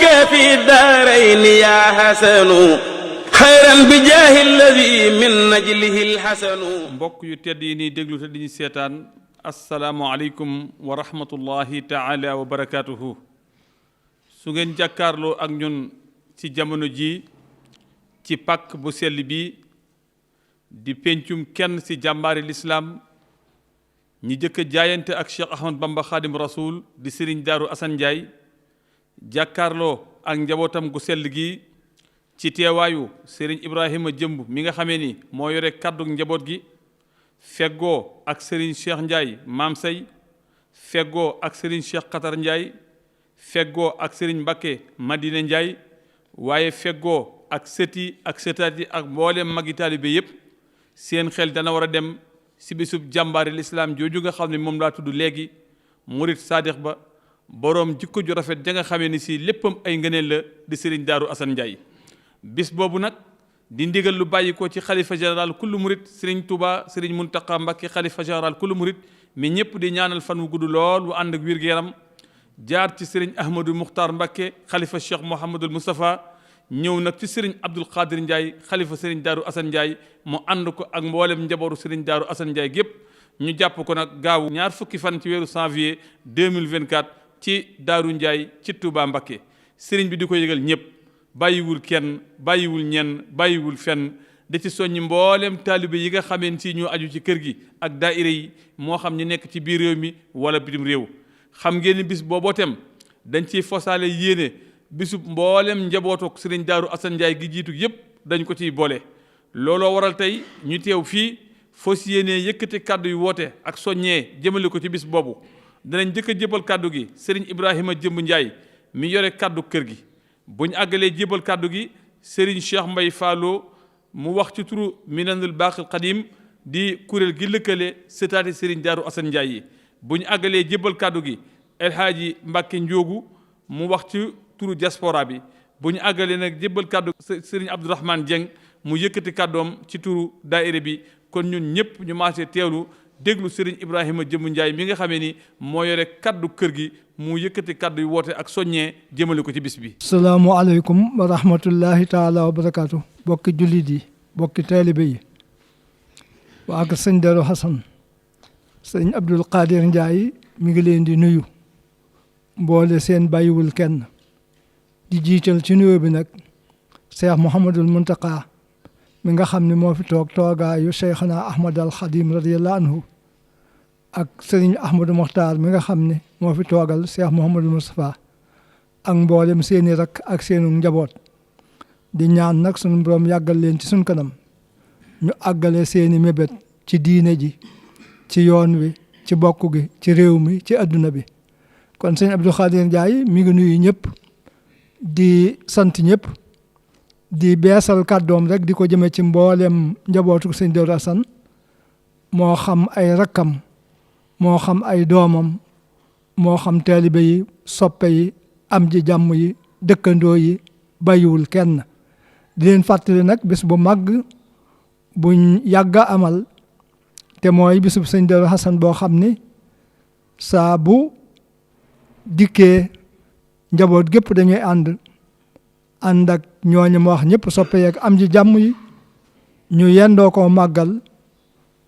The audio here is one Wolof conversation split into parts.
لك في الدارين يا حسن خيرا بجاه الذي من نجله الحسن. mbokk yu tedd yi nii déglu te di ñu seetaan asalaamualeykum wa rahmatullahi taala wa barakaatuhu. su ngeen jàkkaarloo ak ñun ci jamono ji ci pàkk bu sell bi di pencum kenn ci jàmbaari lislaam ñi jëkk a jaayante ak Cheikh Ahmad Bamba Khadim Rasoul di Serigne Darou Assane Ndiaye jàkkaarloo ak njabootam gu sell gi ci teewaayu Serigne Ibrahima Jëmb mi nga xamee ni moo yore kàddu njaboot gi feggoo ak Serigne Cheikh Ndiaye Maam Say feggoo ak Serigne Cheikh Qatar Ndiaye feggoo ak Serigne Mbakke Madina Ndiaye waaye feggoo ak sëti ak sëtaati ak mboolem magi taalibe yépp seen xel dana war a dem si bisub jàmbaari lislaam jooju nga xam ne moom laa tudd léegi murit saadix ba boroom jikko ju rafet ja nga xamee ni si léppam ay ngëneel la di Serigne Darou Assane Ndiaye. bis boobu nag di ndigal lu bàyyi ko ci xalifa général kullu murit Serigne Touba Serigne Mountakha Mbacké xalifa général kullu murit mi ñëpp di ñaanal fan wu gudd lool wu ànd ak wér-gu-yaram jaar ci Serigne Ahmadou Mukhtar Mbacké xalifa Cheikh Mouhamadul Moustapha ñëw nag ci Serigne Abdoul Khadir Ndiaye xalifa Serigne Darou Assane Ndiaye mu ànd ko ak mboolem njabootu Serigne Darou Assane Ndiaye gépp ñu jàpp ko nag gaawu ñaar fukki fan ci weeru janvier 2024 ci Darou Ndiaye ci Touba Mbacké Serigne bi di ko yëgal ñëpp bàyyiwul kenn bàyyiwul ñenn bàyyiwul fenn da ci soññi mboolem taalibe yi nga xameen si ñoo aju ci kër gi ak daayira yi moo xam ñu nekk ci biir réew mi wala bitim réew xam ngeen ni bis booboo tem dañ ciy fosaale yéene bisub mboolem njabootuk Serigne Darou Assane Ndiaye gi jiitu yépp dañ ko ciy boole. looloo waral tey ñu teew fii fos yéene yëkkati kàddu yu woote ak soññee jëmale ko ci bis boobu danañ jëkk a jébal kàddu gi Serigne Ibrahima Jëmb Ndiaye mi yore kàddu kër gi bu ñu àggalee jébal kàddu gi Serigne Cheikh Mbaye Fallo mu wax ci turu Minanul Baqil Qadim di kuréel gi lëkkale sëtaati Serigne Darou Assane Ndiaye yi bu ñu àggalee jébal kàddu gi El Hadji Mbacké Ndiogu mu wax ci turu diaspora bi bu ñu àggalee nag jébal kàddu Serigne Abdourahmane Dieng mu yëkkati kàddoom ci turu daayira bi kon ñun ñëpp ñu maasee teewlu déglu Serigne Ibrahima Jëmb Ndiaye mi nga xamee ni moo yore kaddu kër gi mu yëkkati kaddu yu woote ak soññee jëmale ko ci bis bi. salaamualeykum wa rahmatullahi taala wa barakaatu. bokki jullit yi bokki taalibe yi waa ak sëñ Darou Assane sëñ Abdoul Khadir Ndiaye mi ngi leen di nuyu mboole seen bàyyiwul kenn di jiital ci nuyoo bi nag Cheikh Mouhamadul Mountakha mi nga xam ne moo fi toog toogaayu Cheikhna Ahmad al Khadim radiyallahu anhu ak Serigne Ahmadou Mokhtar mi nga xam ne moo fi toogal Cheikh Mouhamadou Moustapha ak mboolem seeni rak ak seenu njaboot di ñaan nag sunu borom yàggal leen ci sunu kanam ñu àggale seeni mébét ci diine ji ci yoon wi ci bokk gi ci réew mi ci adduna bi kon sëñ Abdou Khadir Ndiaye mi ngi nuyu ñëpp di sant ñëpp di beesal kàddoom rek di ko jëme ci mboolem njabootu sëñ Darou Assane moo xam ay rakkam moo xam ay doomam moo xam taalibe yi soppe yi am ji jàmm yi dëkkandoo yi bàyyiwul kenn di leen fàttali nag bis bu màgg buñ yàgga amal te mooy bisub sëñ Darou Assane boo xam ni saa bu dikkee njaboot gépp dañuy ànd ak ñooñu ma wax ñëpp soppe yeeg am ji jàmm yi ñu yendoo ko màggal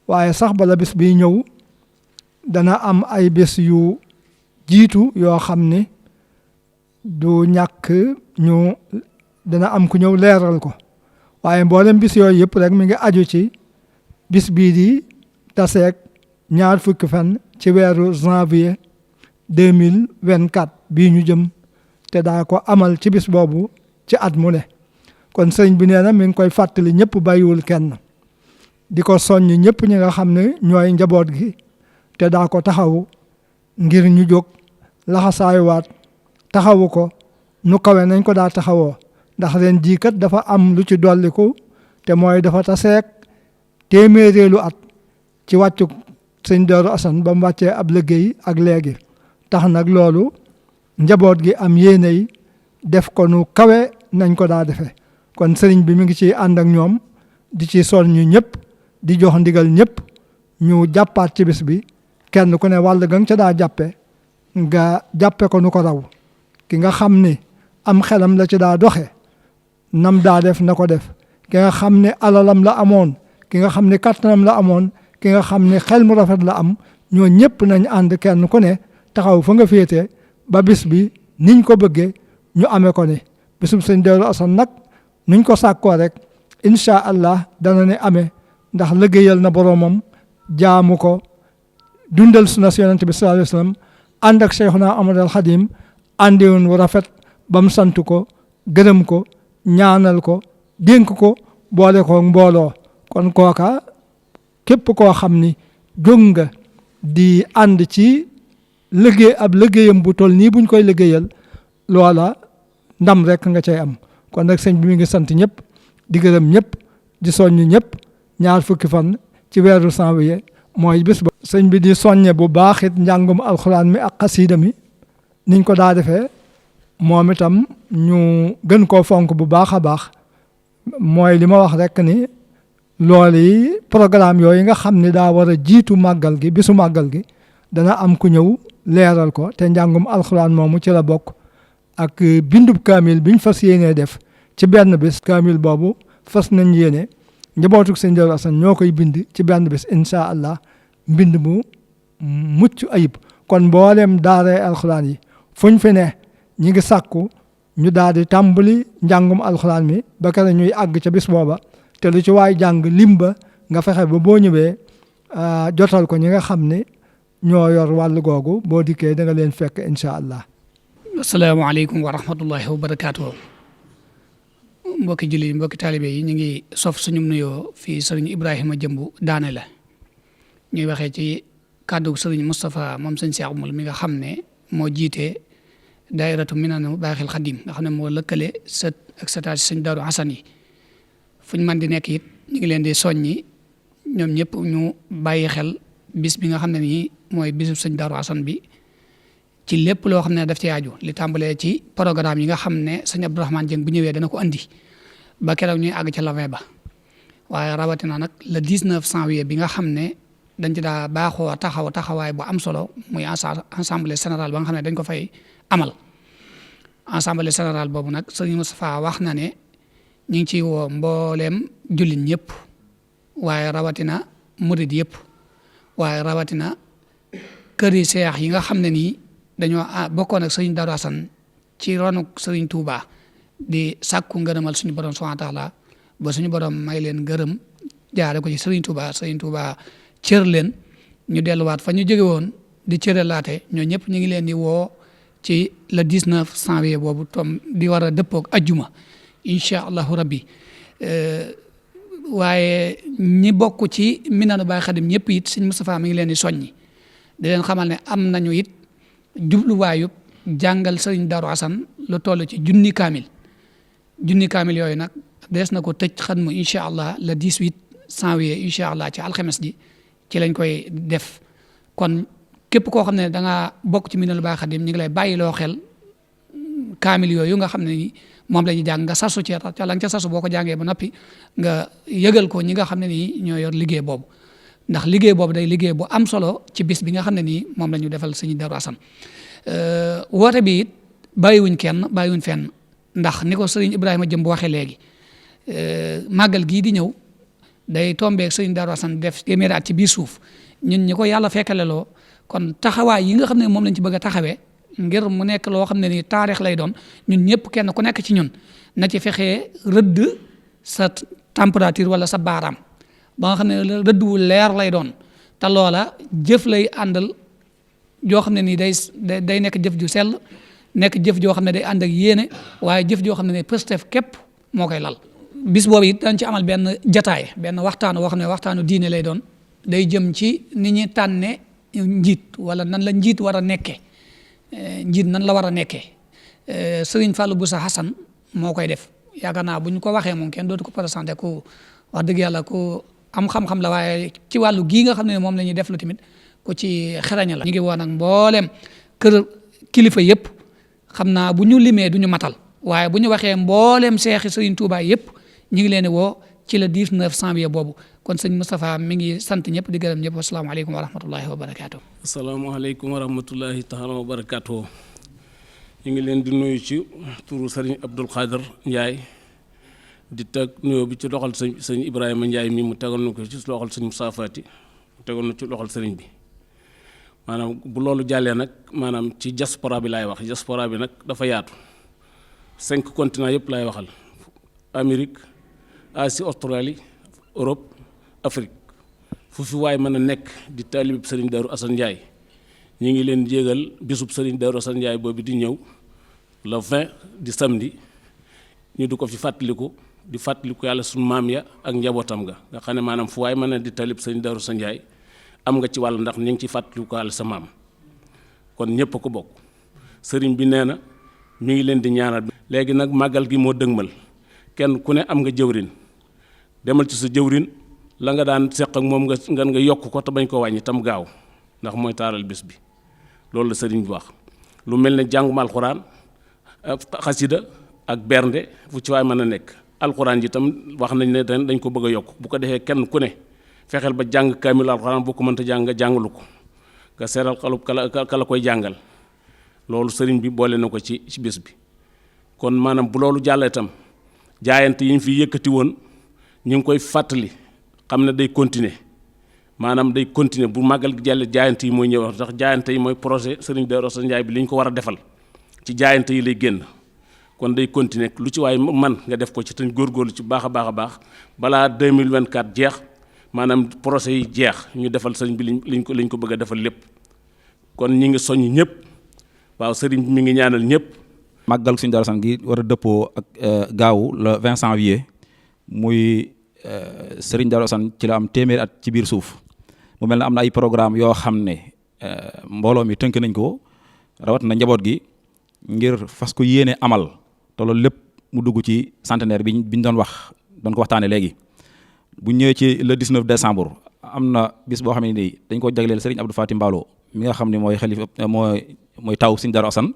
waaye sax bala bis bi ñëw dana am ay bés yu jiitu yoo xam ni du ñàkk ñu dana am ku ñëw leeral ko waaye mboolem bis yooyu yëpp rek mi ngi aju ci bis bii di taseeg ñaar fukki fan ci weeru janvier 2024 bii ñu jëm te daa ko amal ci bis boobu ci at mu ne kon sëñ bi nee na mi ngi koy fàttali ñëpp bàyyiwul kenn di ko soññ ñëpp ñi nga xam ne ñooy njaboot gi te daa ko taxawu ngir ñu jóg laxasaayuwaat taxawu ko nu kawe nañ ko daa taxawoo ndax ren jii kat dafa am lu ci dolliku te mooy dafa taseeg téeméereelu at ci wàccu sëñ Darou Assane ba mu wàccee ab liggéey ak léegi tax nag loolu njaboot gi am yéene yi def ko nu kawe nañ ko daa defee kon sëriñ bi mi ngi ciy ànd ak ñoom di ci soññu ñëpp di jox ndigal ñëpp ñu jàppaat ci bis bi kenn ku ne wàll ga nga ca daa jàppe nga jàppe ko nu ko raw ki nga xam ni am xelam la ci daa doxe nam daa def na ko def ki nga xam ne alalam la amoon ki nga xam ne kattanam la amoon ki nga xam ne xel mu rafet la am ñoo ñëpp nañ ànd kenn ku ne taxaw fa nga féete ba bis bi niñ ko bëggee ñu amee ko ne bisub sëñ Darou Assane nag nuñ ko sàkkoo rek incha allah dana ne amee ndax liggéeyal na boromam jaamu ko dundal sunna si yonent bi sallallahu alayhi wa sallam ànd ak Cheikhuna Ahmad al Khadim àndiwoon wu rafet ba mu sant ko gërëm ko ñaanal ko dénk ko boole ko mbooloo kon kooka képp koo xam ni jóg nga di ànd ci liggéey ab liggéeyam bu toll nii buñ koy liggéeyal loola ndam rek nga cay am kon nag sëñ bi mi ngi sant ñëpp di gërëm ñëpp di soññ ñëpp ñaar fukki fan ci weeru janvier mooy bis ba sëñ bi di soññe bu baax it njàngum alxuraan mi ak xasiida mi niñ ko daa defee moom itam ñu gën koo fonk bu baax a baax mooy li ma wax rek ni loolu yi programme yooyu nga xam ne daa war a jiitu màggal gi bisu màggal gi dana am ku ñëw leeral ko te njàngum alxuraan moomu ci la bokk ak bindub kaamil biñ fas yéenee def ci benn bis kaamil boobu fas nañ yéene njabootuk sëñ Darou Assane ñoo koy bind ci benn bis incha allah mbind mu mucc ayib kon mboolem daaree alxuraan yi fuñ fi ne ñi ngi sàkku ñu daal di tàmbali njàngum alxuraan mi ba kere ñuy àgg ca bis booba te lu ci waay jàng limba nga fexe ba boo ñëwee jotal ko ñi nga xam ne ñoo yor wàllu googu boo dikkee da nga leen fekk incha allah. asalaamaaleykum wa rahmatullahi wa barakaatu. mbokki julli mbokki taalibe yi ñu ngi sof suñu nuyoo fii sëriñ Ibrahima Jëmbu daane la ñuy waxee ci kàddu sëriñ Moustapha moom sëñ Cheikh Moul mi nga xam ne moo jiite daayiratu Minanu Baaxil Xadim nga xam ne moo lëkkale sët ak sëtaat sëñ Darou Assane yi fu ñu mën di nekk it ñu ngi leen di soññi ñoom ñëpp ñu bàyyi xel bis bi nga xam ne nii mooy bisu sëñ Darou Assane bi ci lépp loo xam ne daf ci aju li tàmbalee ci programme yi nga xam ne sëñ Abdourahmane Dieng bu ñëwee dana ko andi ba keroog ñuy àgg ca la ba waaye rawatina nag le 19 janvier bi nga xam ne dañ ci daa baaxoo taxawaay bu am solo muy assemblée générale ba nga xam ne dañ ko fay amal assemblée générale boobu nag sëñ Moustapha wax na ne ñu ngi ciy woo mbooleem jullit ñëpp waaye rawatina murid yëpp waaye rawatina kër yi seex yi nga xam ne nii dañoo bokkoon ak sëriñ Darou Assane ci ronuk sëriñ Touba di sàkku ngërëmal suñu borom subhanahu wa taala ba suñu borom may leen ngërëm jaare ko ci sëriñ Touba cër leen ñu delluwaat fa ñu jóge woon di cëralaate ñoo ñëpp ñu ngi leen di woo ci le 19 janvier boobu tom di war a dëppoog ajjuma incha allahu rabbi waaye ñi bokk ci Minanu Baay Xadim ñëpp it sëñ Moustapha mi ngi leen di soññi di leen xamal ne am nañu it jubluwaayu jàngal sëriñ Darou Assane lu toll ci junni kaamil yooyu nag dees na ko tëj xatmu incha allah le 18 janvier incha allah ci alxames ji ci lañ koy def kon képp koo xam ne da nga bokk ci Minanu Baay Xadim ñu ngi lay bàyyiloo xel kaamil yooyu nga xam ne ni moom la ñuy jàng nga sasu ci ca la nga ca sasu boo ko jàngee ba noppi nga yëgal ko ñi nga xam ne nii ñoo yor liggéey boobu ndax liggéey boobu day liggéey bu am solo ci bis bi nga xam ne nii moom la ñu defal sëñ Darou Assane woote bi it bàyyiwuñ kenn bàyyiwuñ fenn ndax ni ko sëriñ Ibrahima Jëmb waxee léegi màggal gii di ñëw day tombeek sëñ Darou Assane def téeméeri at ci biir suuf ñun ñi ko yàlla fekkaleloo kon taxawaay yi nga xam ne moom lañ ci bëgg a taxawee ngir mu nekk loo xam ne ni taarix lay doon ñun ñëpp kenn ku nekk ci ñun na ci fexee rëdd sa température wala sa baaraam ba nga xam ne rëdd wu leer lay doon te loola jëf lay àndal joo xam ne nii day nekk jëf ju sell nekk jëf joo xam ne day ànd ak yéene waaye jëf joo xam ne Pastef képp moo koy lal bis boobu it dañ ci amal benn jataay benn waxtaan woo xam ne waxtaanu diine lay doon day jëm ci ni ñuy tànne njiit wala nan la njiit war a nekkee njiit nan la war a nekkee Sëriñ Fallou Boussa Hassan moo koy def yaakaar naa bu ñu ko waxee moom kenn dootu ko présenté ku wax dëgg yàlla ku am xam-xam la waaye ci wàllu gii nga xam ne moom la ñuy def lu tamit ku ci xeraña la ñu ngi woon ak mbooleem kër kilifa yëpp xam naa bu ñu limee du ñu matal waaye bu ñu waxee mbooleem seexi Sëriñ Touba yëpp ñu ngi leen di woo ci le 19 janvier boobu kon sëñ Moustapha mi ngi sant ñëpp di gërëm ñëpp asalaamaaleykum wa rahmatullahi wa barakaatu. asalaamaaleykum wa rahmatullahi taala wa barakaatu. ñu ngi leen di nuyu ci turu sëriñ Abdul Xaadir Njaay di teg nuyoo bi ci loxol sëñ Ibrahima Njaay mi mu tegal na ko ci loxol sëñ Moussa Fati mu tegal na ci loxol sëriñ bi maanaam bu loolu jàllee nag maanaam ci diaspora bi laay wax diaspora bi nag dafa yaatu 5 continents yëpp laay waxal Amérique Asie Australie Europe Afrique fu fi waay mën a nekk di taalib sëriñ Darou Assane Ndiaye ñu ngi leen jégal bisub sëriñ Darou Assane Ndiaye boobu di ñëw le 20 di samedi ñu du ko fi fàttaliku yàlla suñu maam ya ak njabootam nga xam ne maanaam fu waay mën a di taalib sëriñ Darou Assane Ndiaye am nga ci wàll ndax ñu ngi ci fàttaliku yàlla sa maam kon ñëpp a ko bokk sëriñ bi nee na mi ngi leen di ñaanal. léegi nag màggal gi moo dëgmal kenn ku ne am nga jëwrin demal ci sa jëwrin la nga daan seq ak moom nga yokk ko te bañ ko wàññi tam gaaw ndax mooy taaral bis bi loolu la sëriñ bi wax lu mel ne jàngum alxuraan xasida ak bernde fu ci waay mën a nekk alxuraan ji tam wax nañ ne dañ ko bëgg a yokk bu ko defee kenn ku ne fexeel ba jàng kaamil alxuraan boo ko mënta jàng nga jàngalu ko nga seeral xalub kala koy jàngal loolu sëriñ bi boole na ko ci bis bi kon maanaam bu loolu jàllee itam jaayante yi ñu fi yëkkati woon ñu ngi koy fàttali xam ne day continuer maanaam day continuer bu màggal gi jàllee jaayante yi mooy ñëw ndax jaayante yi mooy projet sëriñ Darou Assane Ndiaye bi li ñu ko war a defal ci jaayante yi lay génn kon day continuer lu ci waay man nga def ko ci te góorgóorlu ci baax a baax balaa 2024 jeex maanaam projet yi jeex ñu defal sëriñ bi liñ ko bëgg a defal lépp kon ñi ngi soññ ñëpp waaw sëriñ bi mi ngi ñaanal ñëpp. màggal Sëriñ Darou Assane gi war a dëppoo ak gaawu le 20 janvier muy Sëriñ Darou Assane ci la am téeméeri at ci biir suuf mu mel ne am na ay programme yoo xam ne mbooloo mi tënk nañ ko rawat na njaboot gi ngir fas ko yéene amal te loolu lépp mu dugg ci centenaire bi ñu doon ko waxtaanee léegi. bu ñëwee ci le 19 décembre am na bis boo xam ne nii dañ ko jagleel Serigne Abdou Fatim Mballo mi nga xam ne mooy xalifa mooy taw Serigne Darou Assane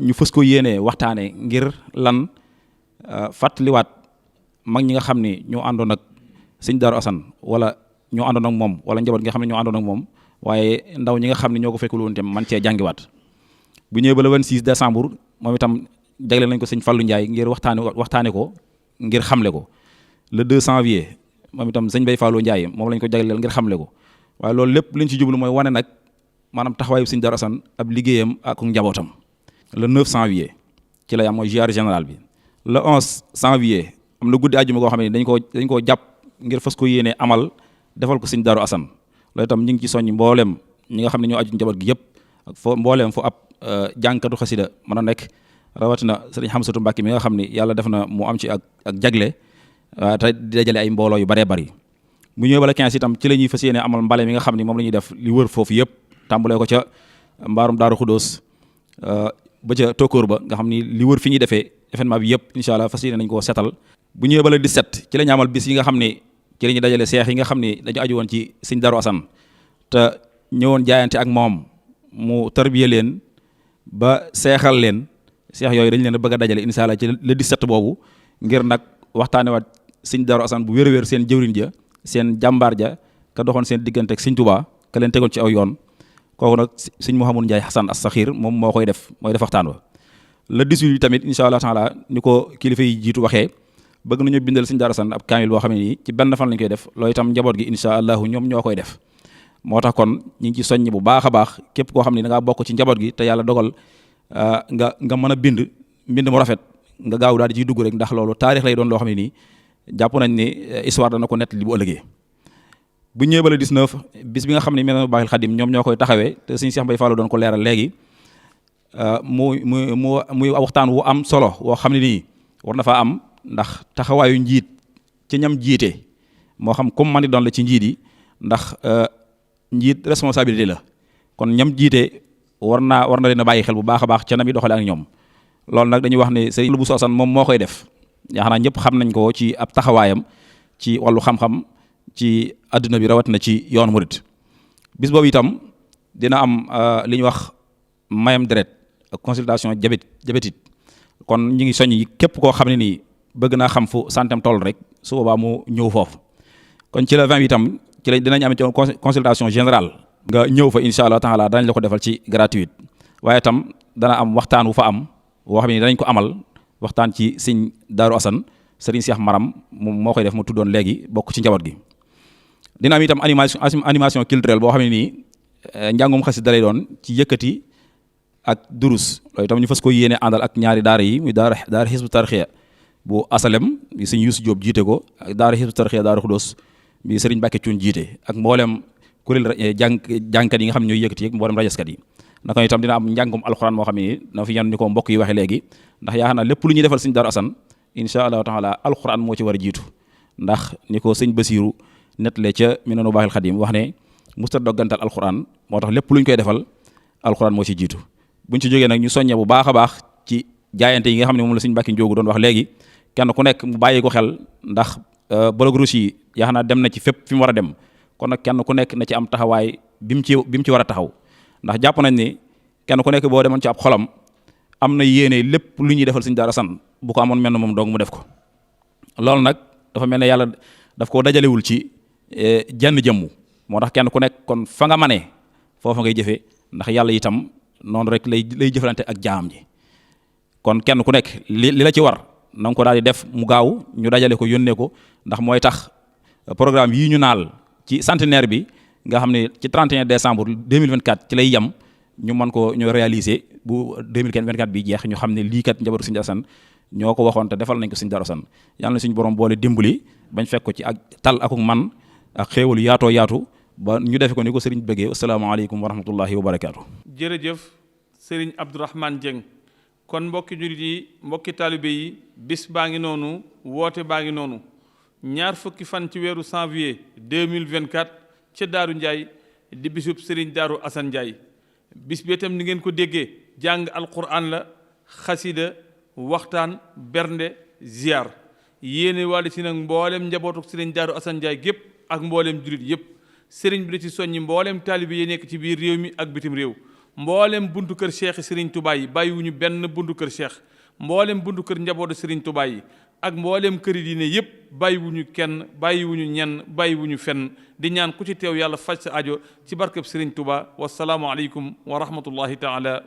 ñu fës ko yéenee waxtaanee ngir lan fàttaliwaat mag ñi nga xam ne ñoo àndoon ak Serigne Darou Assane wala ñoo àndoon ak moom wala njaboot gi nga xam ne ñoo àndoon ak moom waaye ndaw ñi nga xam ne ñoo ko fekkul woon itam man cee jàngiwaat bu ñëwee ba le 26 décembre moom itam jagleel nañ ko Serigne Fallou Ndiaye ngir waxtaane ko ngir xamle ko. le 2 janvier moom itam sëñ Bay Fallou Ndiaye moom lañ ko jagleel ngir xamle ko waaye loolu lépp liñ ci jublu mooy wane nag maanaam taxawaayu sëñ Darou Assane ab liggéeyam ak njabootam. le 9 janvier ci lay am mooy ziar général bi le 11 janvier am na guddi àjjuma koo xam ne dañ koo jàpp ngir fas ko yéene amal defal ko sëñ Darou Assane loolu itam ñu ngi ci soññ mboolem ñi nga xam ne ñoo aju njaboot gi yëpp ak fo mboolem fu ab jànkatu xasida mën a nekk rawatina sëriñ Xamsatu Mbàkke mi nga xam ne yàlla def na mu am ci ak jagle. waaw te dajale ay mbooloo yu bëree bëri bu ñëwee bala 15 itam ci la ñuy fas yéene amal mbale mi nga xam ne moom la ñuy def li wër foofu yëpp tàmbalee ko ca mbaarum Daaru Xudóos ba ca Tokkoor ba nga xam ni li wër fi ñuy defee événement bi yëpp incha allah fas yéene nañ koo setal bu ñëwee bala 17 ci la ñu amal bis yi nga xam ne ci la ñuy dajale seex yi nga xam ne dañu aju woon ci Sëñ Darou Assane te ñëwoon jaayante ak moom mu tarbiye leen ba seexal leen seex yooyu dañ leen a bëgg a dajale incha allah ci le 17 boobu ngir nag waxtaane waat Sëñ Darou Assane bu wér-wér seen jëwriñ ja seen jàmbaar ja ka doxoon seen diggante ak Sëñ Tuubaa ka leen tegoon ci aw yoon kooku nag Sëñ Mouhamadou Ndiaye Hassan as-Sakhir moom moo koy def mooy def waxtaan wa le 18 tamit incha allah taala ni ko kilifa yi jiitu waxee bëgg nañu bindal Sëñ Darou Assane ab kaamil boo xam ne nii ci benn fan lañ koy def loolu itam njaboot gi incha allahu ñoom ñoo koy def moo tax kon ñu ngi ci soññ bu baax a baax képp koo xam ne da ngaa bokk ci njaboot gi te yàlla dogal nga mën a bind mu rafet nga gaaw daal di ciy dugg rek ndax loolu taarix lay doon loo xam ne nii jàpp nañ ni histoire dana ko nett li bu ëllëgee bu ñëwee ba le 19 bis bi nga xam ne Minanul Baaxil Xadim ñoom ñoo koy taxawee te Sëñ Cheikh Mbaye Fallou doon ko leeral léegi muy waxtaan wu am solo woo xam ne nii war na faa am ndax taxawaayu njiit ci ñam jiite moo xam comme man di doon la ci njiit yi ndax njiit responsabilité la kon ñam jiite war na leen a bàyyi xel bu baax a baax ca na mi doxale ak ñoom loolu nag dañuy wax ne Sëriñ Bousso Assane moom moo koy def yaakaar naa ñëpp xam nañ ko ci ab taxawaayam ci wàllu xam-xam ci adduna bi rawatina ci yoonu murit bis boobu itam dina am li ñuy wax mayam deret ak consultation diabétique kon ñu ngi soññ képp koo xam ne nii bëgg naa xam fu santam toll rek su boobaa mu ñëw foofu kon ci la 20 itam ci la dinañ am ci consultation générale nga ñëw fa incha allah taala dañ la ko defal ci gratuite waaye itam dana am waxtaan wu fa am woo xam ne danañ ko amal waxtaan ci sëñ Daaru Asan sëriñ Cheikh Maram moom moo koy def mu tuddoon léegi bokk ci njaboot gi. dina am itam animation culturelle boo xam ne nii njàngum xasida lay doon ci yëkkati ak durus loolu itam ñu fas ko yéene àndal ak ñaari daara yi muy daara Hizbu Tarxiya bu asalem bi sëñ Yuusu Jóob jiite ko ak daara Hizbu Tarxiya daara Xudoos bi sëriñ Mbàkke Cuun jiite ak mboolem kuréel jàngkat yi nga xam ne ñooy yëkkati ak mboolem rajaskat yi. naka itam dina am njàngum alxuraan moo xam ne na fi yan ni ko mbokk yi waxee léegi ndax yaakaar naa lépp lu ñuy defal sëñ Daaru Asan insha allahu taala alxuraan moo ci war a jiitu ndax ni ko sëñ Basiiru nettale ca Minanu Baaxil Xadim wax ne musta doggantal alxuraan moo tax lépp lu ñu koy defal alxuraan moo ci jiitu. buñ ci jógee nag ñu soññe bu baax a baax ci jaayante yi nga xam ne moom la sëñ Mbàkke Njoogu doon wax léegi kenn ku nekk mu bàyyi ko xel ndax blog rouge yi yaakaar naa dem na ci fépp fi mu war a dem kon nag kenn ku nekk na ci am taxawaay bi mu ci war a taxaw ndax jàpp nañ ni kenn ku nekk boo demoon ci ab xolam am na yéene lépp lu ñuy defal sëñ Daaru Asan bu ko amoon mel na moom dong mu def ko loolu nag dafa mel ne yàlla daf koo dajalewul ci jenn jëmmu moo tax kenn ku nekk kon fa nga manee foofa ngay jëfee ndax yàlla itam noonu rek lay jëfalante ak jaam ji kon kenn ku nekk li la ci war na nga ko daal di def mu gaaw ñu dajale ko yónnee ko ndax mooy tax programme yii ñu naal ci centenaire bi nga xam ne ci 31 décembre 2024 ci lay yem ñu mën ko ñu réaliser bu 2024 bi jeex ñu xam ne lii kat njabootu sëñ Daaru Asan ñoo ko waxoon te defal nañ ko sëñ Daaru Asan yàlla na suñu borom boole dimbali bañ fekk ko ci ak tal akuk man ak xéewal yaatoo yaatu ba ñu defe ko ni ko sëriñ bëggee asalaamaaleykum wa rahmatullahi wa barakaatu. jërëjëf sëriñ Abdourahmane Dieng kon mbokki jullit yi mbokki taalibe yi bis baa ngi noonu woote baa ngi noonu ñaar fukki fan ci weeru janvier 2024 ca Daaru Ndiaye di bisub sëriñ Daaru Asan Ndiaye bis bi itam ni ngeen ko déggee jàng alquran la xasida waxtaan bernde ziar yéene wàllu ci nag mboolem njabootu sëriñ Daaru Asan Ndiaye gépp ak mboolem jullit yépp sëriñ bi da ci soññi mboolem taalibe yi nekk ci biir réew mi ak bitim réew mboolem buntu kër cheikh sëriñ Touba yi bàyyiwuñu benn buntu kër cheikh mboolem buntu kër njabootu sëriñ Touba yi ak mboolem këri diine yépp bàyyiwuñu kenn bàyyiwuñu ñenn bàyyiwuñu fenn di ñaan ku ci teew yàlla faj sa ajo ci barkeb sëriñ Touba wasalaamu aleykum wa rahmatullahi taala